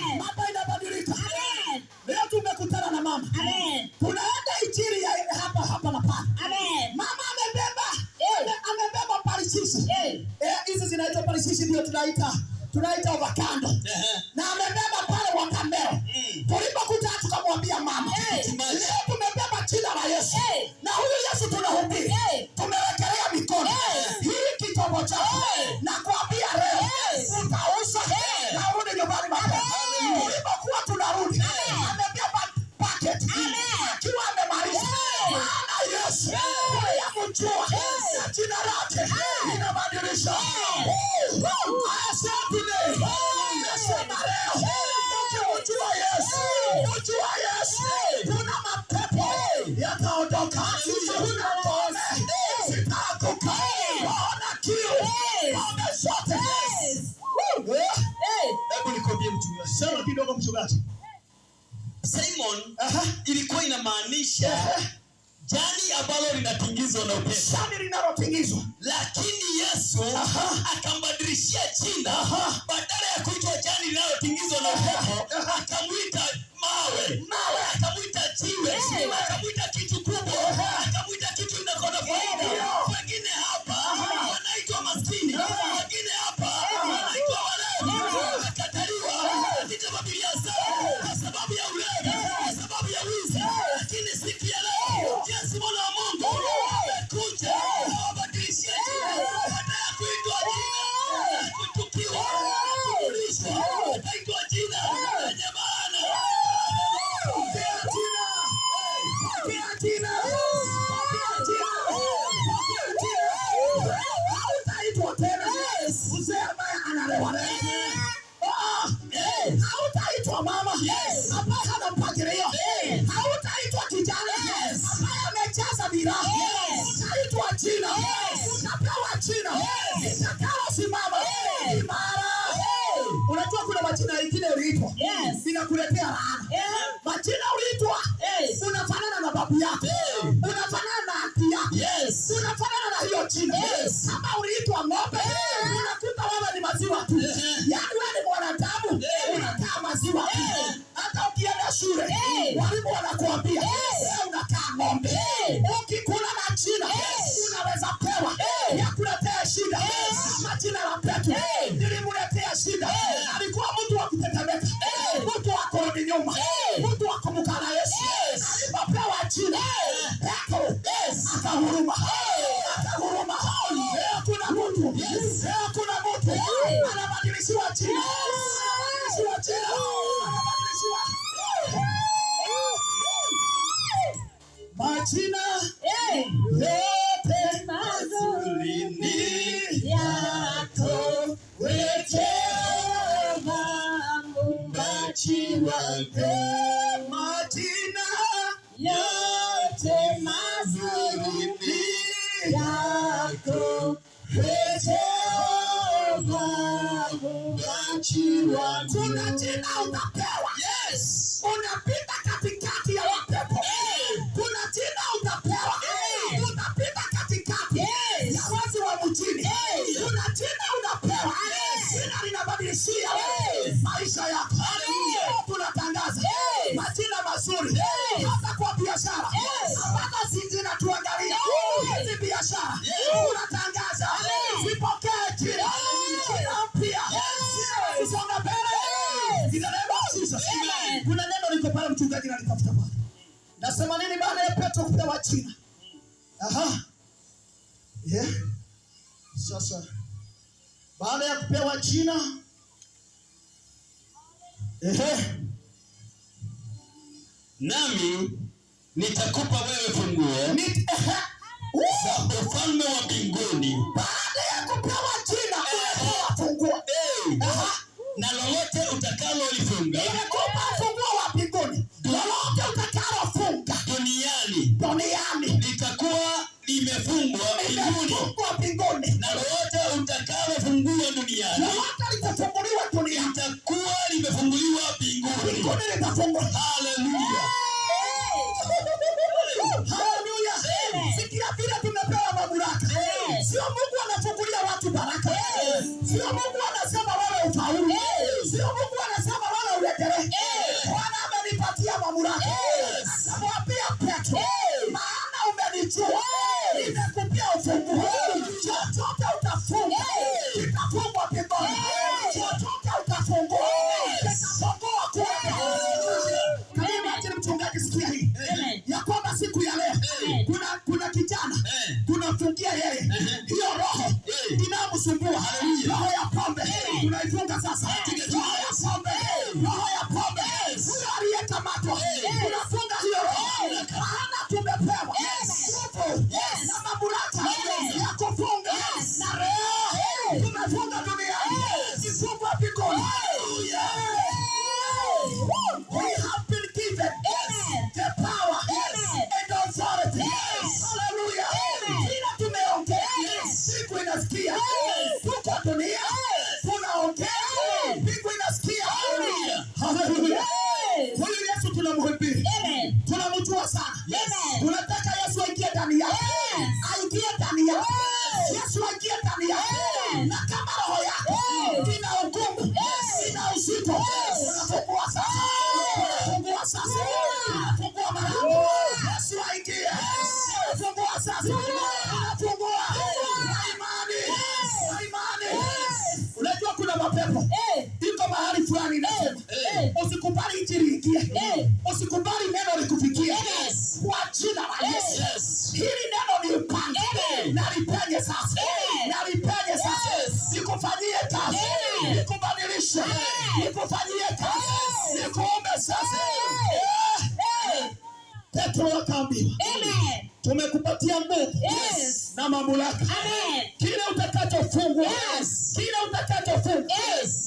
Mambo inabadilika. Leo tumekutana na mama. Tunaenda injili ya hapa hapa na pale. Mama amebeba amebeba parachichi. Hizi zinaitwa parachichi, ndio tunaita avocado. Na amebeba pale watermelon. Tulipokutana tukamwambia mama, leo tumebeba jina la Yesu. Na huyu Yesu tunahubiri. Tumewekelea mikono. Hii kitobo chako na kuambia leo utauza na urudi nyumbani mapema. Tulipokuwa tunarudi amebeba bucket akiwa amemaliza. Maana Yesu tuliyemjua na jina lake linabadilisha. I said today, nasema leo ukimjua Yesu, ujua Yesu, kuna mapepo yataondoka, kuna ngome zitaanguka, waona kiu, ngome zote. Hebu nikwambie, mchungaji. Sema kidogo, mchungaji. Simon ilikuwa inamaanisha jani ambalo linatingizwa na upepo. Jani linalotingizwa. Lakini Yesu akambadilishia jina, badala ya kuitwa jani linalotingizwa na upepo, akamwita mawe, Mawe. Akamwita jiwe, akamwita kitu kubwa, akamwita kitu inakona faida. Wengine hapa wanaitwa maskini, wengine hapa wanaitwa walevi, wamekataliwa katika familia zao kwa sababu ya ulevi, kwa sababu ya wizi. Lakini siku ya leo Yesu Mwana wa Mungu amekuja awabadilishie jina, badala ya kuitwa jina la kutukiwa na kudulishwa, ataitwa jina lenye maana. Pokea jina. Pokea jina. Pokea jina. Pokea jina. Hautaitwa tena mzee ambaye analewa. Ah, hautaitwa mama ambaye hana mpangilio. Hautaitwa kijana ambaye amejaza miraa. Utaitwa jina. Utapewa jina litakalosimama imara. Unajua kuna majina mengine uliitwa inakuletea laana. Majina uliitwa unafanana na babu yako, unafanana na auntie yako, unafanana na hiyo jina. Kama uliitwa ng'ombe, unakuta wewe ni maziwa tu, yaani wewe ni mwanadamu unakaa maziwa tu. Hata ukienda shule walimu wanakuambia wewe unakaa ng'ombe. Ukikula na jina unaweza pewa ya kuletea shida. Kama jina la Petro lilimletea shida, alikuwa mtu wa kutetemeka, mtu wa kurudi nyuma, mtu wa kumkana Yesu. Alipopewa jina Petro akahuruma, akahuruma. Leo kuna mtu, leo kuna mtu anabadilishiwa jina, anabadilishiwa jina, anabadilishiwa majina yote Mazuri ni yako Jehova muumbaji wangu, majina yote mazuri ni yako Jehova muumbaji wangu. Kuna jina utapewa. Unapita katikati ya mapepo. Kuna jina utapewa. Utapita katikati ya wezi wa mjini. Kuna jina unapewa. Jina linabadilishia maisha yako. Leo tunatangaza majina mazuri hata kwa biashara ambazo zinatuangalia hizi biashara, tunatangaza zipokee jina, jina mpya, jina la kusonga mbele. In the name of Jesus. Kuna neno liko pale, mchungaji, nalitafuta pale. Nasema nini baada ya Petro kupewa jina? Aha. Yeah. Sasa baada ya kupewa jina, ehe, Nami nitakupa wewe funguo ehe. za ufalme wa mbinguni. Baada ya kupewa jina umepewa funguo. Aha. Na lolote utakalolifunga Nimekupa funguo wa mbinguni. Lolote utakalofunga duniani duniani litakuwa limefungwa mbinguni, limefungwa mbinguni. Na lolote utakalofungua duniani Lolote litafunguliwa duniani litakuwa limefunguliwa mbinguni. Mbinguni litafungwa. Haleluya! Haleluya! Sikia vile tumepewa mamlaka. Sio Mungu anafungulia watu baraka. Sio Mungu anasema wewe ufaulu. Sio Mungu anasema wewe Uendelee. Bwana amenipatia mamlaka. Akamwambia Petro, maana umenijua, nimekupea ufunguo. Chochote utafunga kitafungwa mbinguni, chochote utafungua kitafungua kule. Can you imagine, mchungaji, sikia hii ya kwamba siku ya leo kuna kijana tunafungia yeye hiyo roho inayomsumbua, roho ya pombe tunaifunga sasa, roho ya pombe, roho ya pombe, huyo aliyekamatwa tunafunga hiyo roho, maana tumepewa nguvu na mamlaka ya kufunga, na leo tumefunga duniani, ifungwe mbinguni. We have been given the power and authority. Hallelujah. Kila tumeongea, mbingu inasikia. Tuko dunia, tunaongea, mbingu inasikia. Hallelujah. Huyu Yesu tunamhubiri, tunamjua sana. Tunataka Yesu aingie ndani yako, aingie ndani yako, Yesu aingie ndani yako. Na kama roho yako ina ugumu, ina uzito, unafungua sasa, unafungua sasa, unafungua malango, Yesu aingie, unafungua sasa, unafungua kwa imani, kwa imani. Unajua kuna mapepo iko mahali fulani inasema usikubali injili ingie, usikubali neno likufikie kwa jina la Yesu. Hili neno ni upanga, na lipenye sasa, na lipenye sasa, likufanyie kazi, likubadilishe, likufanyie kazi, likuumbe sasa. Petro akaambiwa, tumekupatia nguvu na mamlaka, kile utakachofungwa, kile utakachofunga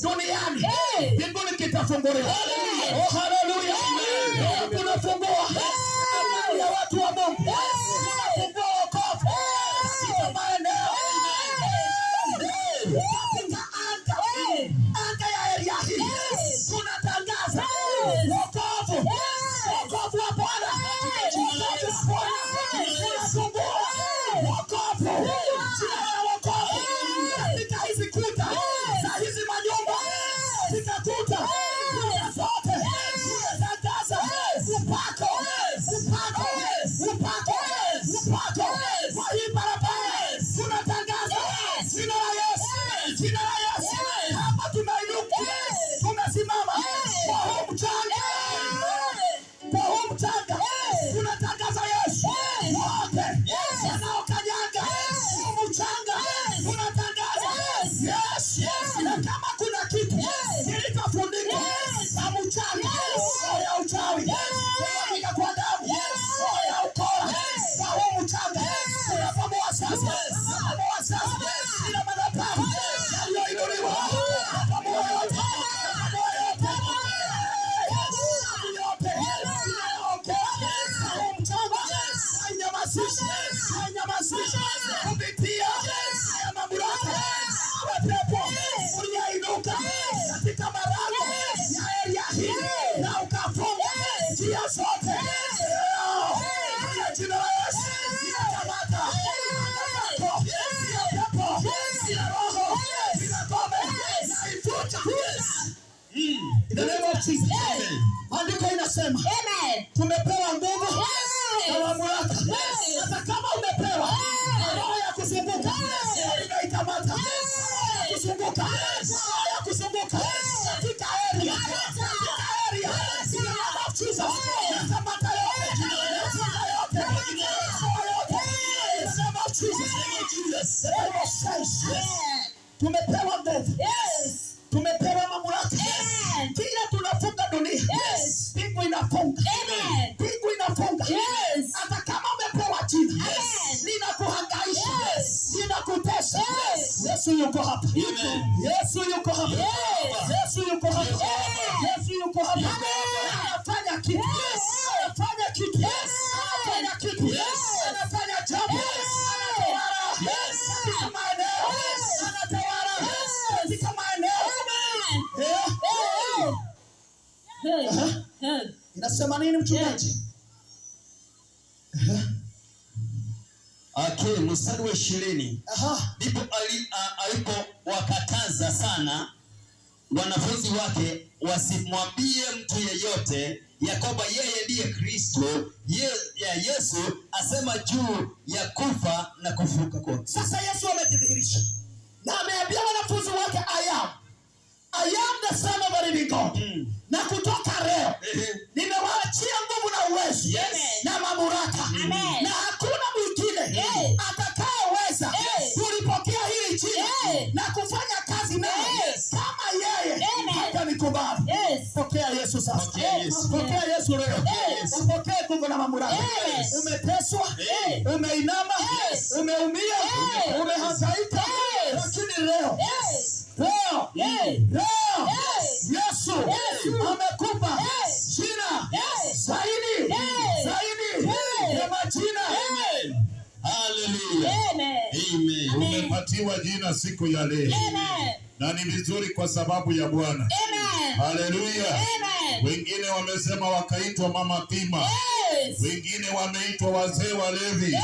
duniani, mbinguni kitafunguliwa. Oh, haleluya! Tunafungua amani ya watu wa Mungu, tunafungua wokovu katika maeneo, katika anga, anga ya area hii tunatangaza wokovu, wokovu wa Bwana, wokovu wa Bwana, tunafungua wokovu, njia ya wokovu katika hizi kuta za hizi manyumba, katika kuta zote tunatangaza upako, upako, upako, upako kwa hii barabara. Tunatangaza jina la Yesu, jina la Yesu. Hapa tumeinuka, tumesimama kwa huu mchanga, kwa huu mchanga tunatangaza Yesu. Wote wanaokanyaga huu mchanga tunatangaza Yesu. Na kama kuna kitu kilichofunikwa na mchanga, roho ya uchawi kumwagika kwa damu, roho ya ukora, kwa huu mchanga tunabomoa sasa, tunabomoa sasa kila madhabahu yaliyoinuliwa, tunabomoa yote, tunabomoa yote, yote inayoongea na huu mchanga hainyamazishe, hainyamazishe kupitia haya mamlaka. Ewe pepo uliyeinuka katika malango ya area hii na ukafunga njia zote, leo kwa jina la Yesu ninakamata anga zako, kila pepo, kila roho, kila ngome naivunja. In the name of Jesus. Maandiko inasema tumepewa nguvu na mamlaka. Sasa kama umepewa roho ya kuzunguka, inaikamata roho ya kuzunguka, roho ya kuzunguka katika area, katika area, in the name of Jesus. Nakamata yote, nafunga yote, roho yote, in the name of Jesus. The Bible says tumepewa nguvu, tumepewa mamlaka. Kila tunafunga dunia, mbingu inafunga, mbingu inafunga. Hata kama umepewa jina linakuhangaisha, linakutesa, Yesu yuko hapa, Yesu yuko hapa, Yesu yuko hapa, Yesu yuko hapa. Anafanya kitu, anafanya kitu, anafanya kitu, anafanya jambo, anatawala katika maeneo, anatawala katika maeneo. Eh. Inasema nini, mchungaji? Okay, mstari wa 20. Ndipo alipowakataza sana wanafunzi wake. Wasimwambie mtu yeyote ya kwamba yeye ndiye Kristo. Yesu asema juu ya kufa na kufufuka kwake. Sasa Yesu amejidhihirisha na ameambia wanafunzi wake, I am the Son of the living God." Na kutoka leo nimewaachia nguvu na uwezo na mamlaka na hakuna mwingine atakayeweza kulipokea hili jina na kufanya kazi naye kama yeye hatanikubali. Pokea Yesu sasa. Pokea Yesu. Pokea Yesu leo. Upokee nguvu na mamlaka. Umeteswa, umeinama, umeumia, umehangaika, lakini leo, leo, leo Yesu amekupa jina zaidi zaidi ya majina. Hallelujah. Amen. Amen. Umepatiwa jina siku ya leo Amen. na ni vizuri kwa sababu ya Bwana. Amen. Haleluya. Amen. Wengine wamesema wakaitwa mama pima, wengine wameitwa wazee walevi,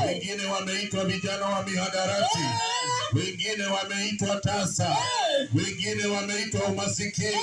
wengine wameitwa vijana wa mihadarati, wengine wameitwa tasa, wengine wameitwa umasikini,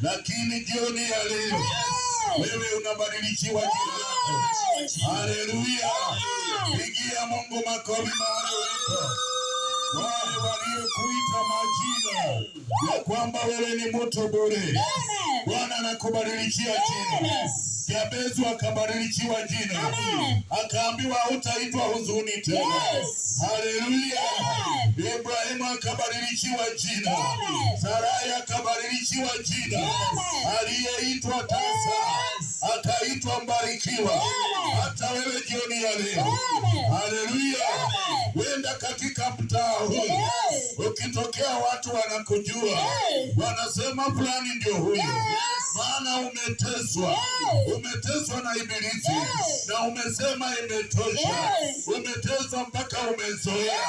lakini jioni ya leo wewe unabadilishiwa jina lako. Haleluya! Pigia Mungu makofi mahali ulipo. Wale waliokuita majina ya kwamba wewe ni mtu bure, Bwana anakubadilishia jina. Yabezu akabadilishiwa jina, Amen. akaambiwa hutaitwa huzuni tena. Haleluya! Ibrahimu akabadilishiwa jina, Amen. Sarai akabadilishiwa jina, Amen. aliyeitwa tasa akaitwa mbarikiwa. Amen. Hata wewe jioni ya leo, Amen. haleluya, Amen. wenda katika mtaa huu ukitokea watu wanakujua, wanasema fulani ndio huyu, maana umeteswa, umeteswa na ibilisi na umesema imetosha, umeteswa mpaka umezoea,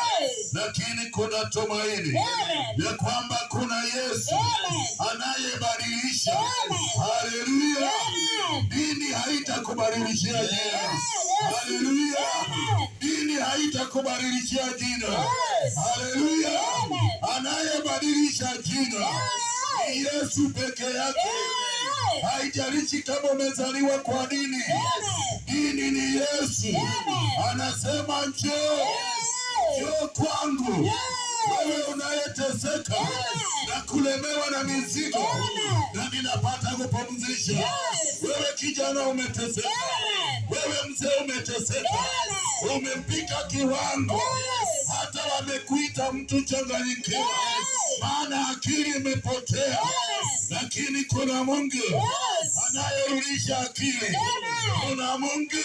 lakini kuna tumaini Amen. ya kwamba kuna Yesu Amen. anayebadilisha. Amen. Haleluya! Amen. Dini haitakubadilishia jina. Haleluya! Amen. Dini haitakubadilishia jina. Yes. Haleluya! Amen. Anayebadilisha jina ni Yesu peke yake. Amen. Haijalishi kama umezaliwa kwa dini, Amen. dini ni Yesu. Amen. Anasema njoo, njoo kwangu wewe unayeteseka na kulemewa na mizigo, Amen. na ninapata kupumzisha. Wewe kijana umeteseka, Amen. wewe mzee umeteseka, umefika kiwango hata wamekuita mtu changanyikiwa, maana akili imepotea, lakini kuna Mungu anayerudisha akili. Kuna Mungu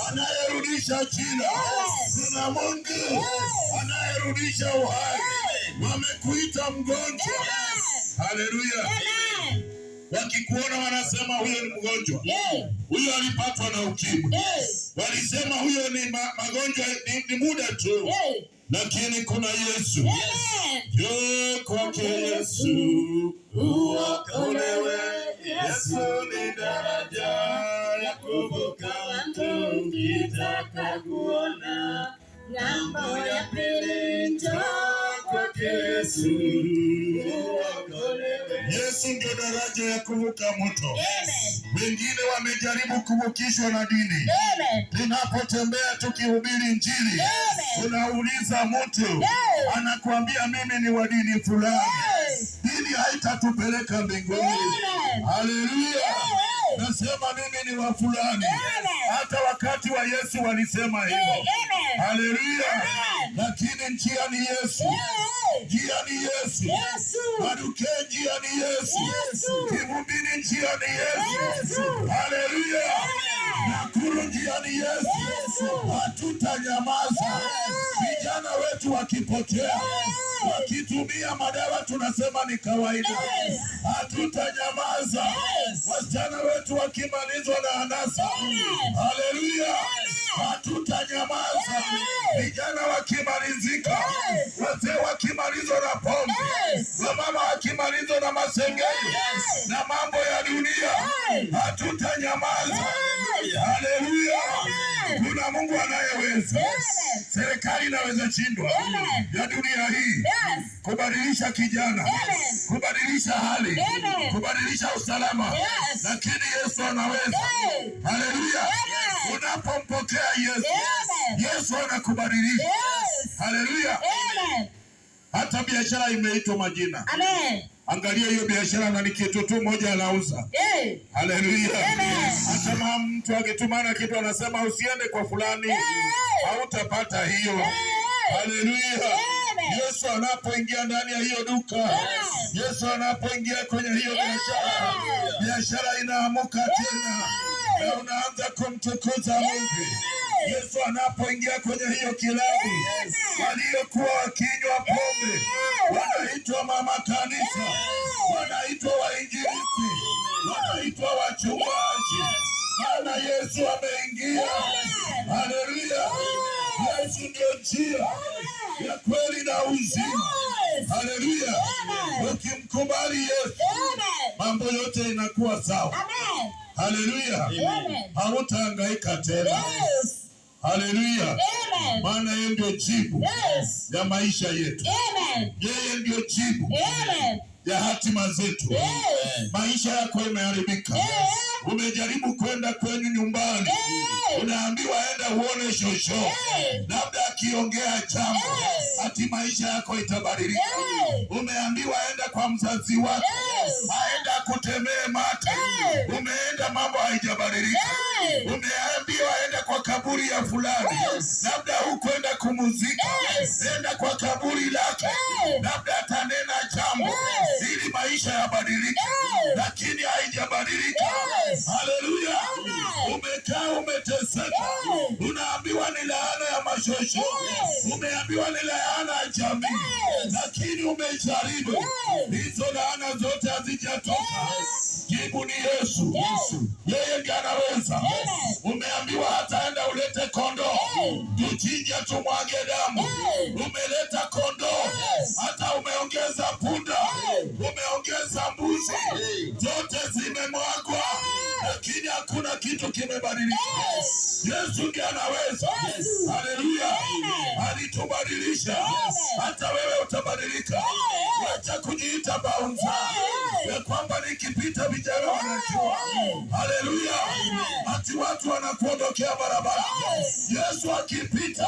anayerudisha jina. Kuna Mungu anayerudisha uhai. Wamekuita mgonjwa. Haleluya! Amen. Wakikuona wanasema huyo ni mgonjwa, huyo alipatwa na ukimwi. Walisema huyo ni magonjwa ni muda tu, lakini kuna Yesu. Amen. Njoo kwake Yesu uokolewe. Yesu ni daraja ya kuvuka mto. Ukitaka kuona ng'ambo ya pili, njoo kwake Yesu uokolewe. Yesu ndio daraja ya kuvuka mto. Amen. Wengine wamejaribu kuvukishwa na dini. Amen. Tunapotembea tukihubiri Injili, Amen. tunauliza mtu anakuambia mimi ni wa dini fulani. Dini haitatupeleka mbinguni. Amen. Haleluya! Amen. Nasema mimi ni wa fulani. Amen. Hata wakati wa Yesu walisema hivyo. Amen. Haleluya! Amen. Lakini njia ni Yesu, njia ni Yesu. Yesu. Maduke, njia ni Yesu. Yesu. Kivumbini, njia ni Yesu. Yesu. Haleluya! Amen. Nakuru, njia ni Yesu. Yesu. Hatutanyamaza. Vijana wetu wakipotea, wakitumia madawa, tunasema ni kawaida. Hatutanyamaza. Wasichana wetu wakimalizwa na anasa, haleluya, hatutanyamaza. Vijana wakimalizika, wazee wakimalizwa na pombe, wamama wakimalizwa na masengenyo na mambo ya dunia, hatutanyamaza. Haleluya! Kuna Kuna Mungu anayeweza. Amen. Serikali inaweza shindwa Amen. ya dunia hii kubadilisha kijana, Amen. Kubadilisha hali, Amen. Kubadilisha usalama, lakini Yesu anaweza. Hey. Haleluya! Amen. Unapompokea Yesu, Amen. Yesu anakubadilisha. Haleluya! Amen. Hata biashara imeitwa majina. Amen. Angalia hiyo biashara, na ni kitu tu moja anauza. Hey. Haleluya! Amen. Hata mtu akitumana kitu anasema usiende kwa fulani, hautapata hiyo. Haleluya! Amen. Yesu anapoingia ndani ya hiyo duka, Yesu anapoingia kwenye hiyo biashara, biashara inaamuka tena na unaanza kumtukuza Mungu. Yesu anapoingia kwenye hiyo kilabu, waliokuwa wakinywa pombe wanaitwa mama kanisa, wanaitwa wainjilisti, wanaitwa wachungaji, maana Yesu ameingia. Haleluya! Yesu ndio njia ya kweli na uzima. Haleluya! Ukimkubali Yesu, Amen. Mambo yote inakuwa sawa. Amen. Haleluya! Amen. Hautahangaika tena. Haleluya! Amen. Maana yeye ndio jibu ya maisha yetu. Amen. Yeye ndio jibu Amen. Ya hatima zetu. Maisha yako imeharibika. Umejaribu kwenda kwenu nyumbani, unaambiwa enda uone shosho, labda akiongea jambo ati maisha yako itabadilika. Umeambiwa enda kwa mzazi wako, aenda akutemee mate. Umeenda, mambo haijabadilika. Umeambiwa enda kwa kaburi ya fulani, labda hukwenda kumuzika, enda kwa kaburi lake, labda atanena jambo ili maisha yabadilike, lakini haijabadilika. Haleluya! Umekaa umeteseka, unaambiwa ni laana ya mashosho, umeambiwa ni laana ya jamii, lakini umejaribu, hizo laana zote hazijatoka. Jibu ni Yesu. Yeye ndiye anaweza. Umeambiwa hata enda ulete kondoo, tuchinje tumwage damu. Umeleta kondoo, hata umeongeza punda, umeongeza mbuzi, zote zimemwagwa, lakini hakuna kitu kimebadilika. Yesu ndiye anaweza. Haleluya, alitubadilisha. Hata wewe utabadilika. Wacha kujiita bouncer ya kwamba nikipita vijana wanajua. Haleluya, ati watu wanakuondokea barabara. Yesu akipita